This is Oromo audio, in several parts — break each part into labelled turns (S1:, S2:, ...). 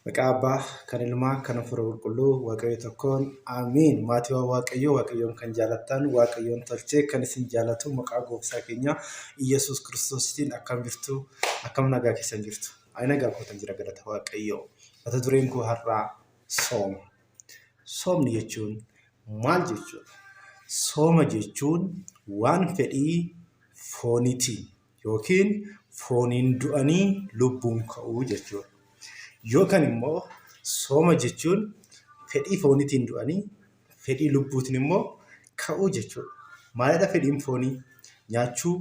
S1: Maqaa Abbaa, kan Ilmaa, kan Hafuura Qulqulluu, Waaqayyo tokkoon, Amiin. Maatiiwwan Waaqayyoo, Waaqayyoon kan jaalattan, Waaqayyoon tolchee kan isin jaalatu maqaa gooftaa keenya Iyyasuus Kiristoositiin akkam jirtu, akkam nagaa keessan jirtu. Ani nagaa kootan jira galata Waaqayyoo. Mata dureen koo har'aa sooma. Soomni jechuun maal jechuudha? Sooma jechuun waan fedhii fooniitiin yookiin fooniin du'anii lubbuun ka'uu jechuudha. Yookaan immoo sooma jechuun fedhii fooniitiin du'anii fedhii lubbuutiin immoo ka'uu jechuudha. Maalidha fedhiin foonii? Nyaachuu,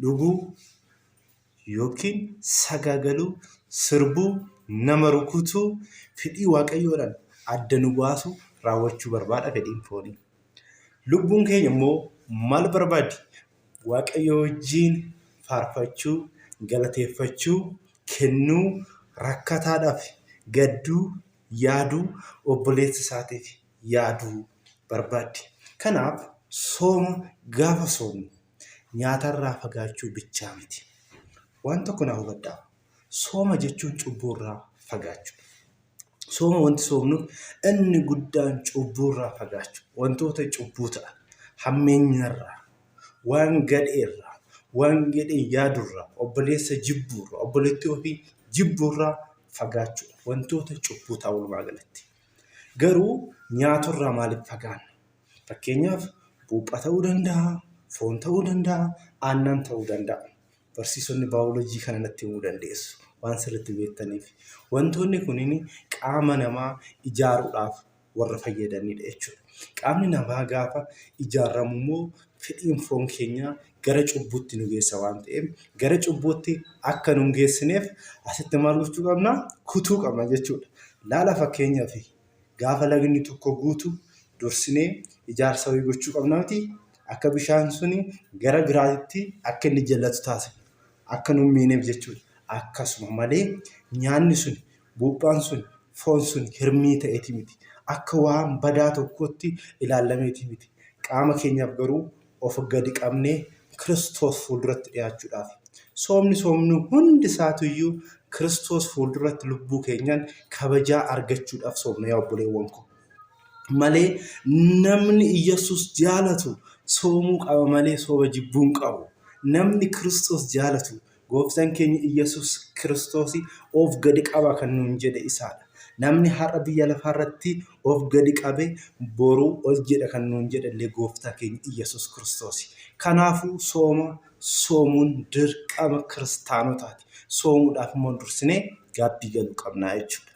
S1: dhuguu yookiin sagaagaluu, sirbuu, nama rukutuu, fedhii Waaqayyoodhaan adda nu baasu raawwachuu barbaada fedhiin foonii. Lubbuun keenya immoo maal barbaaddi? Waaqayyo wajjin faarfachuu, galateeffachuu, kennuu, rakkataadhaaf gadduu, yaaduu, obboleessa isaatiif yaaduu barbaaddi. Kanaaf sooma gaafa soomnu nyaatarraa fagaachuu bichaa miti. Waan tokko naa hubadhaa. Sooma jechuun cubbuurraa fagaachuudha. Sooma wanti soomnuuf inni guddaan cubbuurraa fagaachuu, wantoota cubbuu ta'an, hammeenyarraa, waan gadheerraa, waan gadhee yaadurraa, obboleessa jibbuurraa, obboleettii ofii jibbuurraa fagaachuudha. Wantoota cubbuu ta'an walumaa galatti. Garuu nyaaturraa maaliif fagaanna? Fakkeenyaaf buuphaa ta'uu danda'a, foon ta'uu danda'a, aannan ta'uu danda'a. Barsiisonni baayoloojii kana natti himuu dandeessu waan sirriitti beektaniif. Wantoonni kunniin qaama namaa ijaaruudhaaf warra fayyadanidha jechuudha. Qaamni namaa gaafa ijaaramu immoo fedhiin foon keenyaa gara cubbuutti nu geessa waan ta'eef gara cubbuutti akka nu hin geessineef asitti maal gochuu qabna? Kutuu qabna jechuudha. Laala fakkeenyaaf Gaafa lagni tokko guutu dursinee ijaarsa wayii gochuu qabna miti. Akka bishaan suni gara biraatti akka inni jallatu taasifna. Akka nu hin miineef jechuudha. Akkasuma malee nyaanni suni, buuphaan suni, foon suni hirmii ta'eeti miti. Akka waan badaa tokkootti ilaallameeti miti. Qaama keenyaaf garuu of gadi qabnee Kiristoos fuulduratti dhiyaachuudhaaf. Soomni soomnu hundi isaatuyyuu Kiristoos fuulduratti lubbuu keenyaan kabajaa argachuudhaaf soomna yaa obboleewwan koo. Malee namni Iyyasuus jaalatu soomuu qaba malee sooma jibbuu hin qabu. Namni Kiristoos jaalatu Gooftaan keenya Iyyasuus Kiristoos of gadi qaba kan nuun jedhe isaadha. Namni har'a biyya lafaa irratti of gadi qabe boru ol jedha kan nuun jedhe illee Gooftaa keenya Iyyasuus Kiristoosi. Kanaafuu sooma soomuun dirqama kiristaanotaati. Soomuudhaaf immoo dursinee gaabbii galuu qabna jechuudha.